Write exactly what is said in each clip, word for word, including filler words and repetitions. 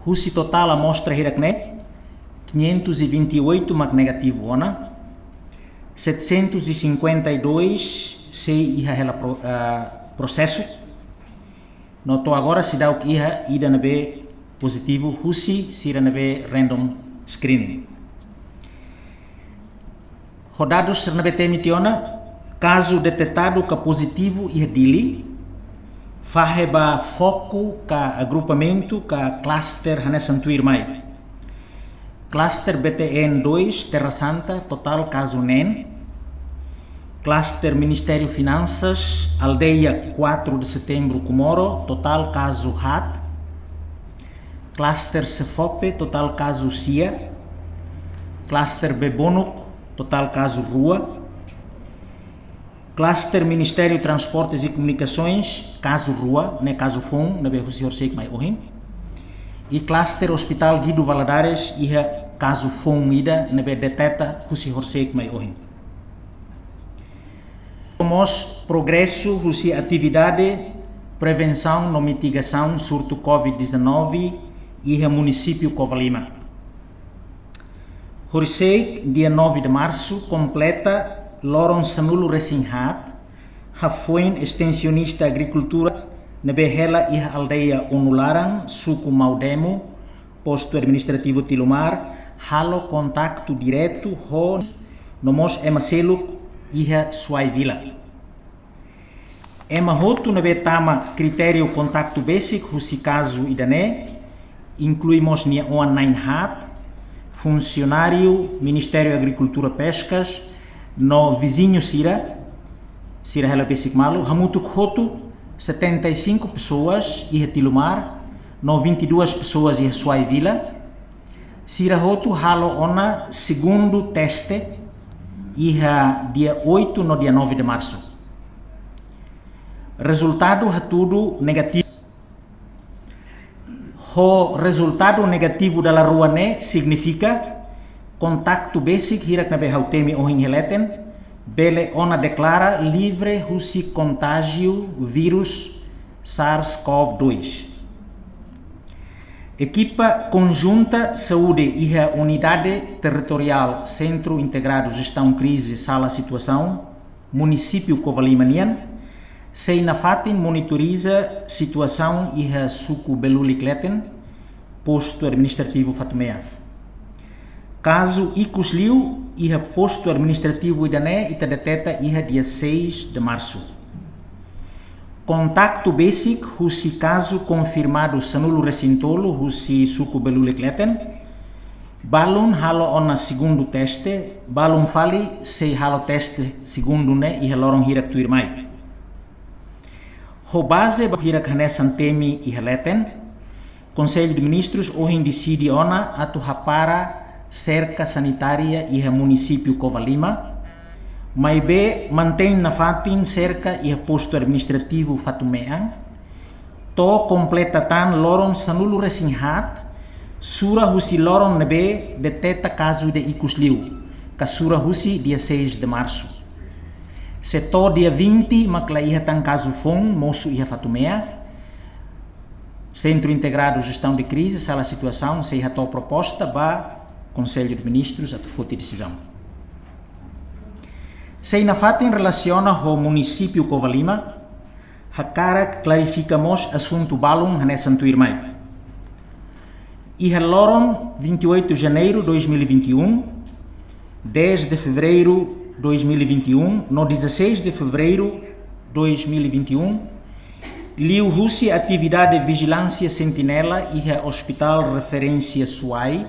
Husi totál amostra hirak ne'e, quinhentos e vinte e oito mak negativu ona, setecentos e cinquenta e dois sei iha hela pro-, ah, prosesu. No to'o agora seidauk iha ida ne'ebé pozitivu husi sira ne'ebé random screening. Ho dadus sira ne'ebé temi tiha ona, kazu detetadu ka pozitivu iha Dili, fahe ba foku ka agrupamentu ka cluster hanesan tuirmai. Cluster B T N dois, Terra Santa, totál kazu neen. Cluster Ministériu Finansas, Aldeia quatro de Setembro, Comoro, totál kazu haat. Cluster Sefope, totál kazu sia. Cluster Bebonuk, totál kazu rua. Cluster Ministériu Transportes e Comunicações, kazu rua, ne'e kazu foun, ne'ebé husi horiseik mai ohin. I cluster Hospital Guido Valadares iha kazu foun ida ne'ebé deteta husi horiseik mai ohin. Mós progresu husi atividade prevensaun no mitigasaun surtu covid dezanove iha munisípiu Covalima. Horiseik, dia nove de março, kompleta loron sanulu-resin-haat, hafoin estensionista agrikultura ne'ebé hela iha aldeia Onularan, suku Maudemo, postu administrativu Tilomar, halo kontaktu diretu ho no mós ema seluk iha Suai Vila. Ema hotu ne'ebé tama kritériu kontaktu besik husi kazu ida-ne'e, inklui mós nia oan na'in-haat, funsionáriu Ministériu Agrikultura Peskas, no viziñu sira, sira hela besik malu, hamutuk hotu setenta e cinco pessoas iha Tilomar, no vinte e duas pessoas iha Suai Vila. Sira hotu halo ona segundu teste iha dia oito no dia nove de março. Rezultadu hatudu negativu. Ho rezultadu negativu dala rua ne'e signifika kontaktu besik hirak ne'ebé ha'u temi ohin iha leten, bele ona deklara livre husi kontájiu vírus SARS-CoV dois. Ekipa konjunta saúde iha Unidade Territoriál Sentru Integradu Jestaun Krize Sala Situasaun, munisípiu Covalima nian, sei nafatin monitoriza situasaun iha suku Belulik leten, postu administrativu Fatumea. Kazu ikus liu iha postu administrativu ida-ne'e ita deteta iha dia seis de março. Kontaktu besik husi kazu konfirmadu sanulu-resin-tolu husi suku Belulik leten, balun halo ona segundu teste, balun fali sei halo teste segundu ne'e iha loron hirak tuirmai. Ho baze ba hirak hanesan temi iha leten, Konsellu de Ministrus ohin deside ona atu hapara serka sanitária iha munisípiu Covalima, maibé mantein nafatin serka iha postu administrativu Fatumea, to'o kompleta tan loron sanulu-resin-haat, sura husi loron ne'ebé deteta kazu ida ikus liu, ka sura husi dia seis de março. Se to'o dia vinte mak la iha tan kazu foun mosu iha Fatumea, Sentru Integradu Jestaun de Krize Sala Situasaun sei hato'o proposta ba Konsellu de Ministrus atu foti desizaun. Sei nafatin relasiona ho munisípiu Covalima, hakarak klarifika mós asuntu balun hanesan tuirmai. Iha loron vinte e oito de janeiro de dois mil e vinte e um, dez de fevereiro dois mil e vinte e um, no dezasseis de fevereiro dois mil e vinte e um, liuhusi atividade vijilánsia sentinela iha Hospital Referência Suai,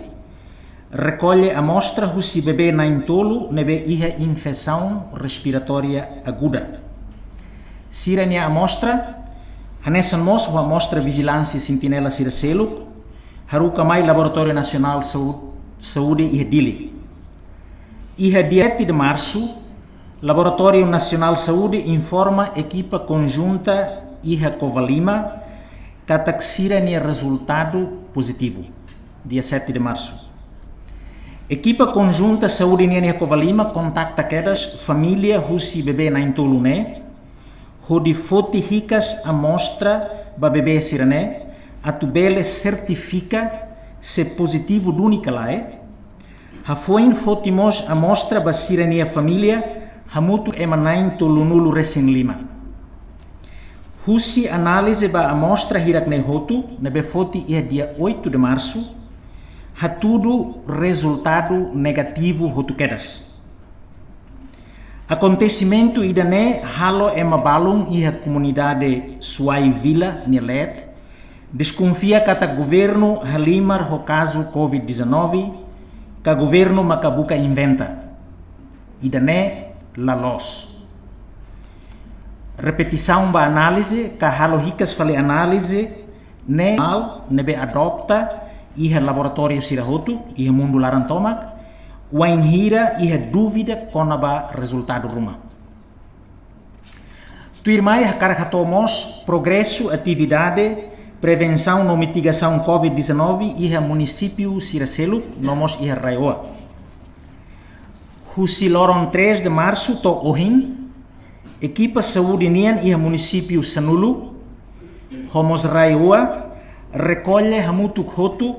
rekolle amostra husi bebé na'in-tolu ne'ebé iha infesaun respiratória aguda. Sira-nia amostra, hanesan mós ho amostra vijilánsia sentinela sira seluk, haruka mai Laboratóriu Nasionál Saúde, Saúde iha Dili. Iha dia sete de março, Laboratóriu Nasionál Saúde informa ekipa konjunta iha Covalima katak sira-nia rezultadu pozitivu. Dia sete de março. Ekipa konjunta saúde nian iha Covalima kontakta kedas família husi bebé na'in-tolu ne'e, hodi foti hikas amostra ba bebé sira-ne'e, atu bele sertifika Se pozitivu duni ka lae, hafoin foti mós amostra ba sira-nia família, hamutuk ema na'in tolunulu resin lima. Husi análize ba amostra hirak-ne'e hotu, ne'ebé foti iha dia oito de março, hatudu rezultadu negativu hotu kedas. Akontesimentu ida-ne'e halo ema balun iha komunidade Suai Vila nia leet deskonfia katak governu halimar ho kazu covid dezanove, ka governu maka buka inventa. Ida-ne'e la loos. Repetisaun ba análize, ka halo hikas fali análize, ne'e mal ne'ebé adota iha laboratóriu sira hotu, iha mundu laran tomak, wainhira iha dúvida kona-ba rezultadu ruma. Tuirmai hakarak hato'o mós progresu atividade prevensaun no mitigasaun covid dezanove iha munisípiu sira seluk, no mós iha RAEOA. Husi loron três de março to'o ohin, ekipa saúde nian iha munisípiu sanulu, ho mós RAEOA, rekolle hamutuk hotu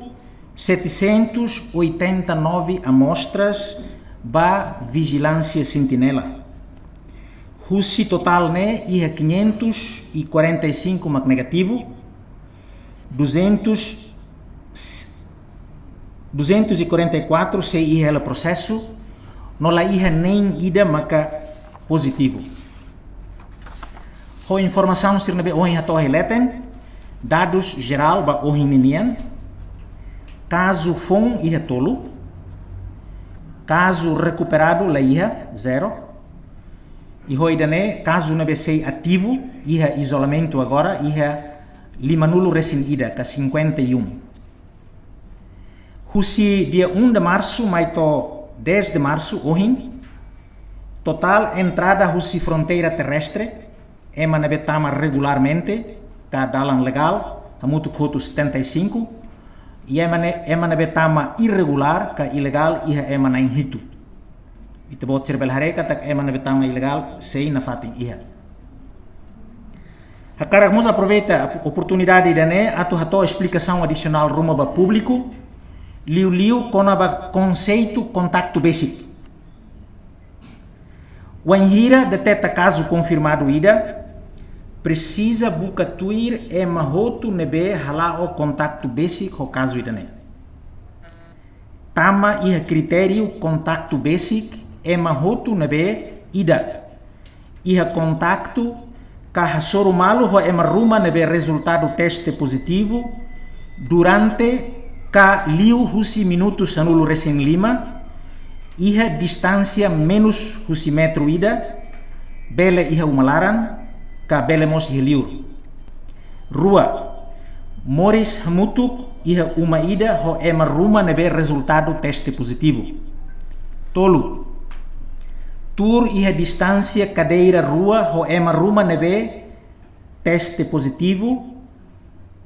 setecentos e oitenta e nove amostras ba vijilánsia sentinela. Husi totál ne'e iha quinhentos e quarenta e cinco mak negativu, duzentos, duzentos e quarenta e quatro sei iha hela prosesu, no la iha nein ida maka pozitivu. Ho informasaun sira ne'ebé ohin hato'o iha leten, dadus jerál ba ohin ninian, kazu foun iha tolu, kazu rekuperadu la iha, zero, i ho ida-ne'e kazu ne'ebé sei ativu iha izolamentu agora iha limanulu resin ida ka cinquenta e um. Husi dia um de março mai to'o dez de março ohin, totál entrada husi fronteira terrestre, ema ne'ebé tama regularmente ka dalan legál, hamutuk hotu setenta e cinco, i ema ne'e, ema ne'ebé tama irregulár ka ilegál iha ema na'in hitu. Ita-boot sira bele haree katak ema ne'ebé tama ilegál sei nafatin iha. Hakarak mós aproveita oportunidade ida-ne'e atu hato'o esplikasaun adisionál ruma ba públiku, liuliu kona-ba konseitu kontaktu besik. Wainhira deteta kazu konfirmadu ida, presiza buka tuir ema hotu ne'ebé hala'o kontaktu besik ho kazu ida-ne'e. Tama iha kritériu kontaktu besik ema hotu ne'ebé ida iha kontaktu ka hasoru malu ho ema ruma ne'ebé rezultadu teste pozitivu durante ka liu husi minutu sanulu resin lima, iha distánsia menus husi metru ida, bele iha uma laran ka bele mós iha liur. Rua, moris hamutuk iha uma ida ho ema ruma ne'ebé rezultadu teste pozitivu. Tolu, tuur iha distánsia kadeira rua ho ema ruma ne'ebé teste pozitivu,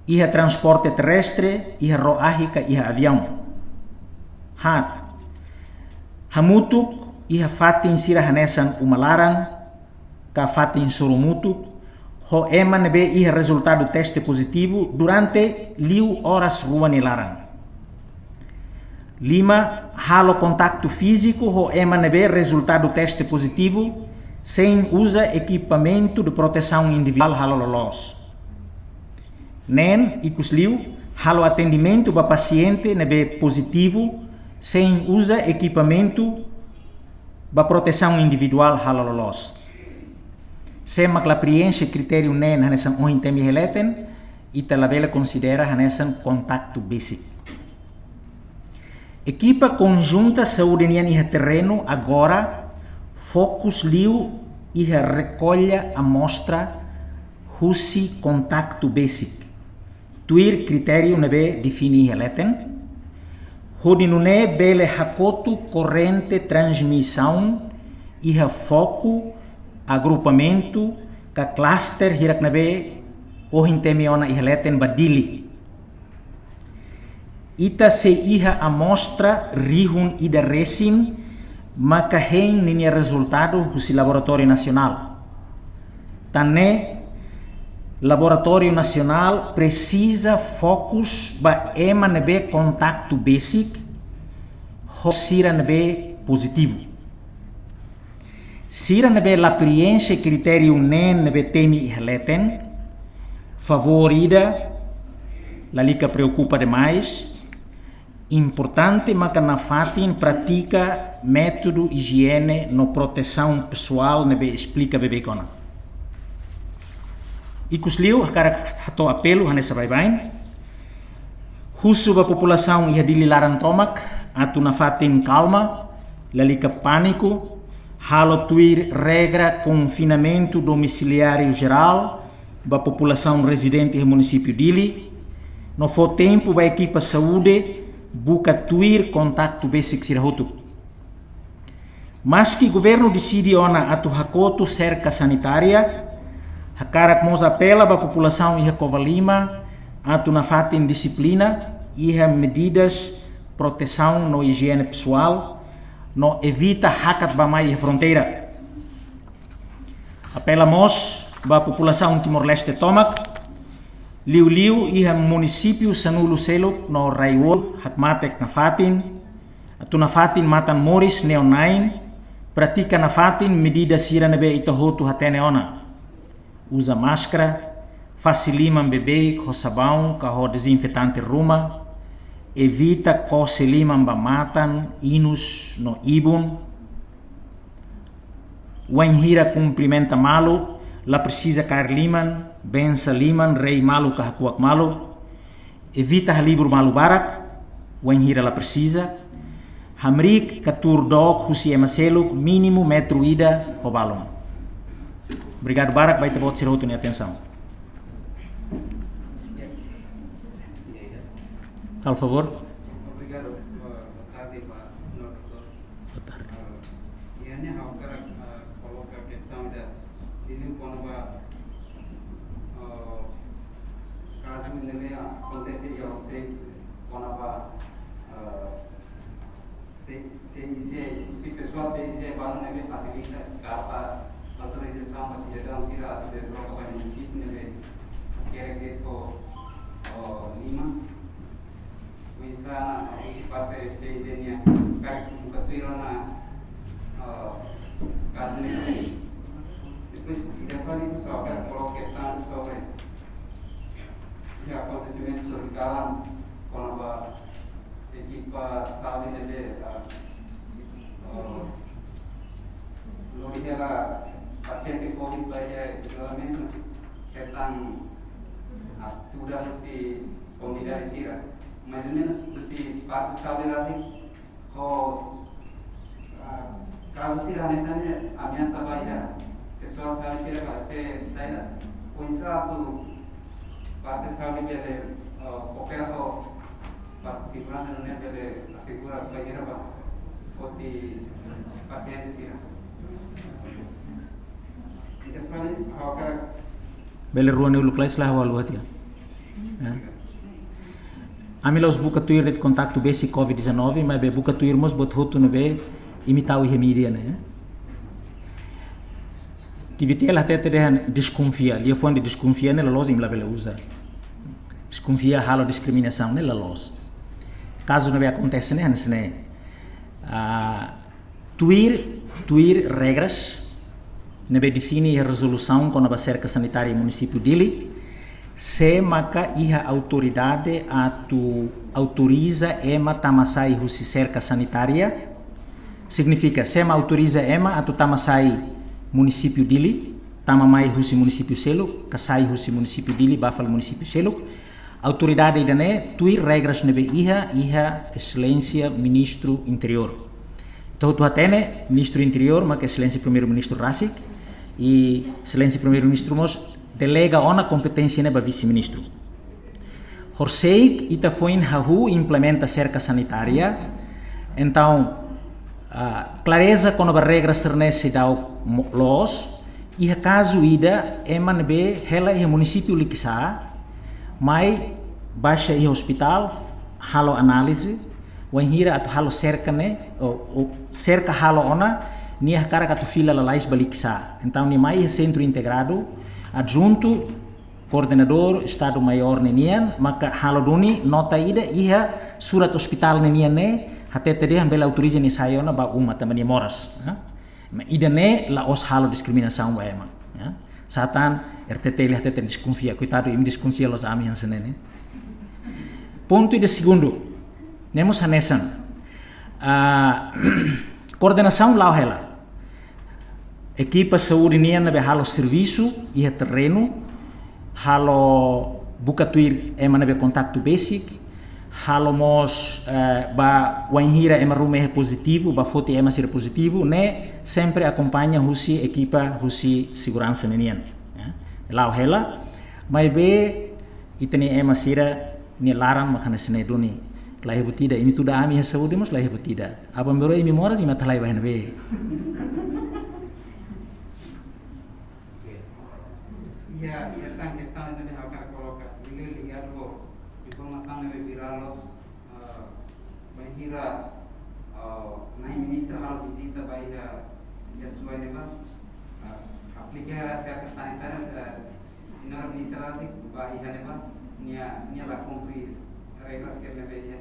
iha transporte terrestre, iha ró-ahi ka iha aviaun. Haat, hamutuk iha fatin sira hanesan uma laran ka fatin sorumutu ho ema ne'ebé iha rezultadu teste pozitivu durante liu oras rua nia laran. Lima, halo kontaktu fíziku ho ema ne'ebé rezultadu teste pozitivu sein uza ekipamentu de protesaun individuál halo loloos. Neen, ikusliu, halo atendimentu ba pasiente ne'ebé pozitivu sein uza ekipamentu ba protesaun individuál halo loloos. Sé mak la prienxe kritériu neen hanesan ohin temi heleten, ita labele konsidera hanesan kontaktu besik. Ekipa konjunta saúde nian iha terrenu agora fokus liu iha rekolla amostra husi kontaktu besik, tuir kritériu ne'ebé define iha leten, hodi nune'e bele hakotu korrente transmisaun iha foku, agrupamentu ka klaster hirak ne'ebé ohin temi ona iha leten ba Dili. Ita sei iha amostra rihun ida resin maka hein ninia rezultadu husi laboratóriu nasionál. Tan ne'e, Laboratóriu Nasionál presiza fokus ba ema ne'ebé kontaktu besik ho sira ne'ebé pozitivu. Sira ne'ebé la prienxe kritériu neen ne'ebé temi iha leten, favór ida, lalika preokupa demais. Importante maka nafatin pratika métodu ijiene no protesaun pesoál ne'ebé esplika beibeik ona. Ikusliu, hakarak hato'o apelu hanesan baibain. Husu ba populasaun iha Dili laran tomak atu nafatin kalma, lalika pániku, halo tuir regra konfinamentu domisiliáriu jerál ba populasaun rezidente iha munisípiu Dili, no fó tempu ba ekipa saúde buka tuir kontaktu besik sira hotu. Maski governu deside ona atu hakotu serka sanitária, hakarak mós apela ba populasaun iha Covalima atu nafatin dixiplina iha medidas protesaun no ijiene pesoál, no evita hakat bá mai iha fronteira. Apela mós ba populasaun Timor-Leste tomak, liuliu iha munisípiu sanulu seluk no rai-wolu, hakmatek nafatin, atu nafatin matan-moris neon-na'in, pratika nafatin medida sira ne'ebé ita hotu hatene ona. Uza máskara, fase liman beibeik ho sabaun ka ho dezinfetante ruma, evita kose liman ba matan, inus no ibun. Wainhira kumprimenta malu, la presiza kaer liman, bensa liman, rei malu ka hakuak malu. Evita halibur malu barak, wainhira la presiza. Hamriik ka tuur dook husi ema seluk mínimu metru ida ho balun. Obrigadu barak ba ita-boot sira hotu nia atensaun. Halo favór. Obrigadu, boa tarde ba señór doutór. Boa tarde. Ah, iha ne'e ha'u hakarak, ah, koloka kestaun ida, liuliu kona-ba, ah, kazu ne'ebé akontese iha Orsay, kona-ba, ah, C-, C I C, husi pesoál C I C balun ne'ebé fasilita karta autorizasaun ba sidadaun sira atu desloka ba munisípiu ne'ebé hakerek de'it ho, ho liman. Oinsá husi parte C I C nian, karik buka tuir ona, ah, kazu ne'e. Depois, ida fali mós ha'u hakarak koloka kestaun sobre iha akontesimentu sorikalan kona-ba ekipa saúde ne'ebé, ah, ah, lori hela pasiente covid ba iha izolamentu, hetan, ah, ajuda husi komunidade sira. Mais ou menus husi parte saúde rasik ho, ah, kazu sira hanesan ne'e ameasa ba iha pesoál saúde sira ka se saida, oinsá atu parte saúde bele, ah, koopera ho parte seguransa nune'e bele asegura bainhira bá foti pasiente sira. Ida fali ha'u hakarak. Bele rua ne'e uluk lai sila ha'u halo tiha. Ya. Ami la'ós buka tuir de'it kontaktu besik covid dezanove, maibé buka tuir mós buat hotu ne'ebé imi tau iha mídia ne'e, ya. Tivitel hatete dehan deskonfia, liafuan deskonfia ne'e la loos, imi labele uza. Deskonfia halo diskriminasaun ne'e la loos. Kazu ne'ebé akontese ne'e hanesan ne'e. Ah, tuir, tuir regras ne'ebé define iha rezolusaun kona-ba serka sanitária munisípiu Dili, sé maka iha autoridade atu autoriza ema tama sai husi serka sanitária, signifika sé mak autoriza ema atu tama sai munisípiu Dili, tama mai husi munisípiu seluk, ka sai husi munisípiu Dili bá fali munisípiu seluk. Autoridade ida-ne'e tuir regras ne'ebé iha, iha Exelénsia Ministru Interiór. Ita hotu hatene, Ministru Interiór maka Exelénsia Primeiru-Ministru rasik, i Exelénsia Primeiru-Ministru mós delega ona kompeténsia ne'e ba Vise-Ministru. Horisehik ita foin hahú implementa serka sanitária, entaun, ah, klareza kona-ba regra sira-ne'e seidauk mo-, loos, iha kazu ida ema ne'ebé hela iha munisípiu Likisá, mai baixa iha ospitál, halo análize, wainhira atu halo serka ne'e, o, o, serka halo ona, nia hakarak atu fila lalais ba Likisá. Entaun nia mai iha sentru integradu, adjuntu, koordenadór Estadu Maiór ninian, maka halo duni nota ida iha surat ospitál ninian ne'e, hatete dehan bele autoriza nia sai ona ba uma tanba nia moras, ha? Mas ida-ne'e la'ós halo diskriminasaun ba ema, ya. Sá tan R T T L hatete deskonfia, koitadu, imi deskonfia loos ami hanesan ne'e. Pontu ida segundu, ne'e mós hanesan. Ah, koordenasaun la'o hela. Ekipa saúde nian ne'ebé halo servisu iha terrenu, halo buka tuir ema ne'ebé kontaktu besik, halo mós, eh, ba wainhira ema ruma iha pozitivu, ba foti ema sira pozitivu, ne'e sempre akompaña husi ekipa husi seguransa ninian, ya. La'o hela, maibé ita-nia ema sira-nia laran mak hanesan ne'e duni. La iha buat ida, imi tuda ami iha saúde mós la iha buat ida. Aban-bainrua imi moras, imi atu halai ba iha ne'ebé? Iha, iha tan kestaun ne'ebé ha'u hakarak koloka, liuliu ligadu ho informasaun ne'ebé virál loos, eh, bainhira, eh, Nai Ministra halo vizita ba iha, iha Suai ne'ebá, eh, aplika serka sanitária, eh, Señora Ministra atu ba iha ne'ebá, nia, nia la kumpre regras sira ne'ebé iha,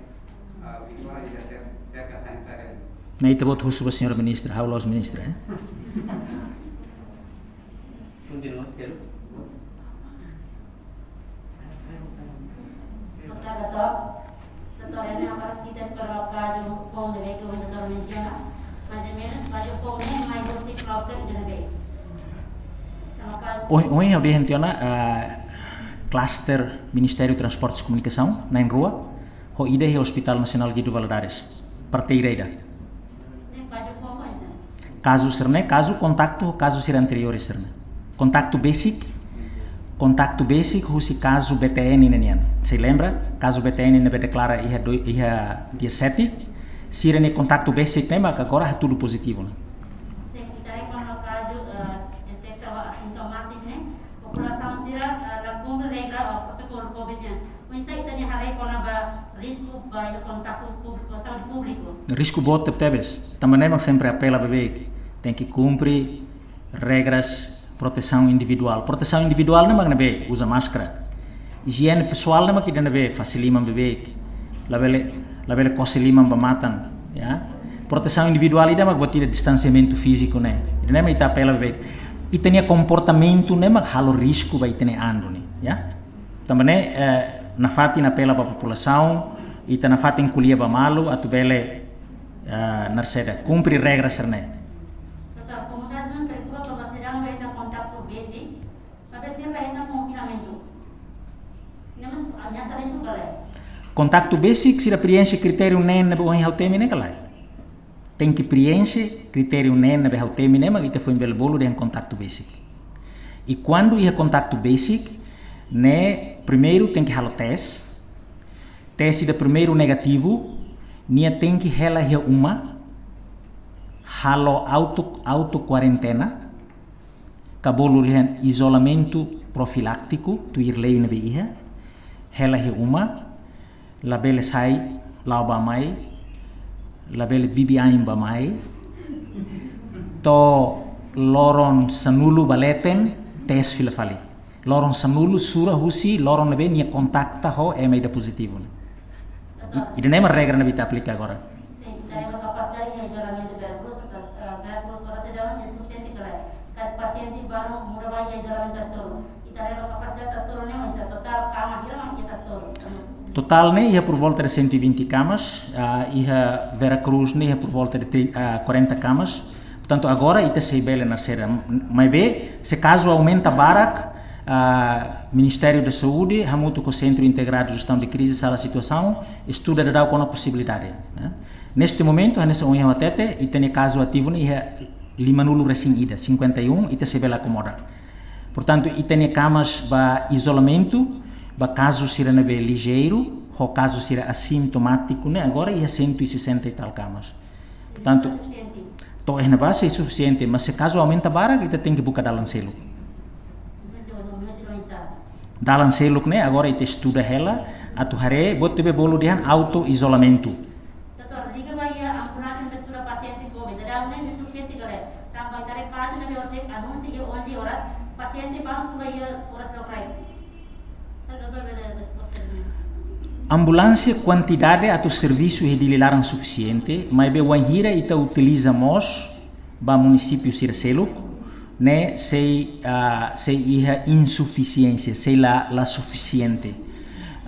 ah, vigora iha ser-, serka sanitária. Ne'e ita-boot husu ba Señora Ministra, ha'u la'ós ministra, eh? Kontinua, selu. Doutór, doutór, doutór, ne'e agora se tem para o caso, como de que o doutór menciona, mais ou menos, mas o povo nem mais doze quilômetros de ne'ebé. Ohin, ohin ha'u dehan tiha ona, ah, cluster Ministériu Transportes e Komunikasaun, na'in-rua, ho ida iha Hospital Nasionál Guido Valadares, parteira ida. Kazu sira-ne'e, kazu kontaktu, kazu sira anteriór sira-ne'e. Kontaktu besik, kontaktu besik husi kazu B T N ne'e nian. Sei lembra, kazu B T N ne'ebé deklara iha do-, iha dia sete, sira-nia kontaktu besik ne'e mak agora hatudu pozitivu, ne'e. Sin, ita haree kona-ba kazu, eh, detekta ho asintomátiku ne'e, populasaun sira, eh, la kumpre regra, eh, protokolu covid nian. Oinsá ita-nia haree kona-ba risku ba iha kontaktu públiku, saúde públiku? Risku boot tebetebes. Tanba ne'e mak sempre apela ba beibeik. Tenke kumpre regras protesaun individuál. Protesaun individuál ne'e mak ne'ebé, uza máskara. Ijiene pesoál ne'e mak ida ne'ebé, fase liman beibeik. Labele, labele kose liman ba matan, ya. Protesaun individuál ida mak buat ida distansiamentu fíziku ne'e. Ida ne'e mak ita apela ba beibeik. Ita-nia komportamentu ne'e mak halo risku ba ita-nia an duni, ya. Tanba ne'e, eh, nafatin apela ba populasaun, ita nafatin ko'alia ba malu, atu bele, eh, naran saida, kumpre regra sira-ne'e. Doutór, komunidade sira preokupa tanba sira la hetan kontaktu besik, maibé sira la hetan konfinamentu. Ne'e mós ameasa risku ka lae? Kontaktu besik, sira prienxe kritériu neen ne'ebé ohin ha'u temi ne'e ka lae? Tenke prienxe kritériu neen ne'ebé ha'u temi ne'e mak ita foin bele bolu dehan kontaktu besik. I kuandu iha kontaktu besik, ne'e primeiru tenke halo tes. Tes ida primeiru negativu, nia tenke hela iha uma, halo auto, auto kuarentena, ka bolu dehan izolamentu profilátiku, tuir lei ne'ebé iha, hela iha uma, labele sai la'o bá mai, labele bibi ain bá mai, to'o loron sanulu ba leten, tes fila fali. Loron sanulu sura husi loron ne'ebé nia kontakta ho ema ida pozitivu. I, ida-ne'e mak regra ne'ebé ita aplika agora. Sin, ita haree ba kapasidade iha izolamentu Vera Cruz, eh, Vera Cruz agora seidauk ne'e sufisiente ka lae? Ka pasiente balu muda ba iha izolamentu Castelo. Ita haree ba kapasidade Castelo ne'e oinsá, totál kama hira mak iha Castelo? Totál ne'e iha por volta de cento e vinte camas, ah, iha Vera Cruz ne'e iha por volta de tri-, ah, quarenta camas. Portantu, agora ita sei bele naran saida. Maibé, se kazu aumenta barak, ah, Ministériu da Saúde, hamutuk ho Sentru Integradu Jestaun de Krize, Sala Situasaun, estuda daudaun kona-ba posibilidade, ne'e. Neste momento, hanesan ohin ha'u hatete, ita-nia kazu ativu ne'e iha limanulu resin ida, cinquenta e um, ita sei bele akomoda. Portantu, ita-nia kamas ba izolamentu, ba kazu sira ne'ebé lijeiru, ho kazu sira asintomátiku ne'e, agora iha cento e sessenta e tal camas. Portantu, to'o iha ne'ebá sei sufisiente, mas se kazu aumenta barak, ita tenke buka dalan seluk. Dalan seluk ne'e, agora ita estuda hela, atu haree, buat ne'ebé bolu dehan auto-izolamentu. Doutór, liga ba iha ambulánsia ne'ebé tuda pasiente covid, daudaun ne'e sufisiente ka lae? Tanba ita haree kazu ne'ebé orsida anunsia iha onze horas, pasiente balu tuda iha oras lokraik. Ambulánsia kuantidade atu servisu iha Dili laran sufisiente, maibé wainhira ita utiliza mós ba munisípiu sira seluk, ne'e sei, ah, sei iha insufisiénsia, sei la, la sufisiente.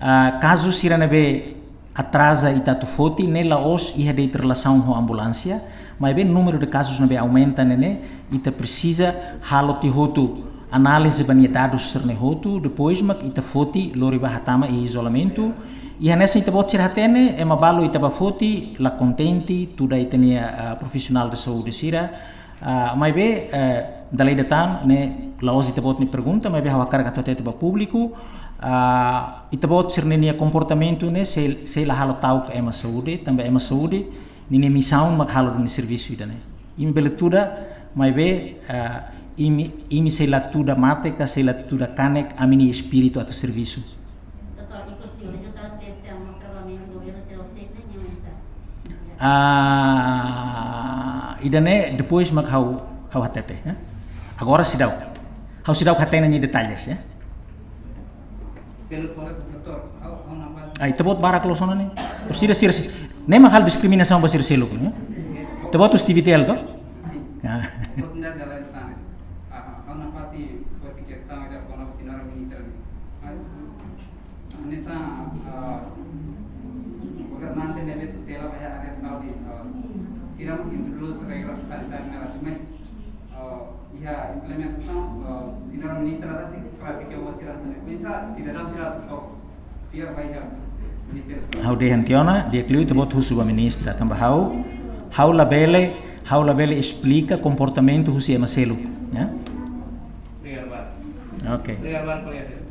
Ah, kazu sira ne'ebé atraza ita atu foti, ne'e la'ós iha de'it relasaun ho ambulánsia, maibé númeru de kazus ne'ebé aumenta ne'e, ne'e ita presiza halo tiha hotu análize ba nia dadus sira-ne'e hotu, depois mak ita foti lori ba hatama iha izolamentu. I hanesan ita-boot sira hatene, ema balu ita bá foti la kontente, tuda ita-nia, ah, profisionál de saúde sira. Ah, maibé, eh, dala ida tan, ne'e la'ós ita-boot nia pergunta, maibé ha'u hakarak atu hatete ba públiku. Ah, ita-boot sira-ne'e nia komportamentu ne'e sei, sei la halo ta'uk ema saúde, tanba ema saúde ninia misaun mak halo duni servisu ida-ne'e. Imi bele tuda, maibé, ah, imi, imi sei la tuda mate ka sei la tuda kanek ami-nia espíritu atu servisu. Doutór, ikus di hoje ita teste amostra ba membru governu sira, ou seja, ne'e nia mensagem. Ah, ida-ne'e depois mak ha'u, ha'u hatete, eh? Agora seidauk. Ha'u seidauk hatene nia detalles, eh? Seluk, doutór, ha'u, ha'u nampak. Ah, ita-boot barak loos ona ne'e. Sira, sira, sira. Ne'e mak halo diskriminasaun ba sira seluk ne'e. Ita-boot husi TVTL to? Sin. Ah. Oportunidade dala ida tan. Ah, ha'u nampak tiha foti kestaun ida kona-ba señora ministra ne'e. Ah, hanesan, ah, governante ne'ebé tutela ba iha área saúde, ah, sira introdús regra sanitária ne'e rasik, mas, ah, iha implementasaun, ah, señora ministra rasik pratika buat sira-ne'e. Pensa sidadaun sira atu fiar ba iha Ministériu Saúde. Ha'u dehan tiha ona, di'ak liu ita-boot husu ba ministra, tanba ha'u, ha'u labele, ha'u labele esplika komportamentu husi ema seluk, ya? Obrigadu barak. Oke. Obrigadu barak, kolega.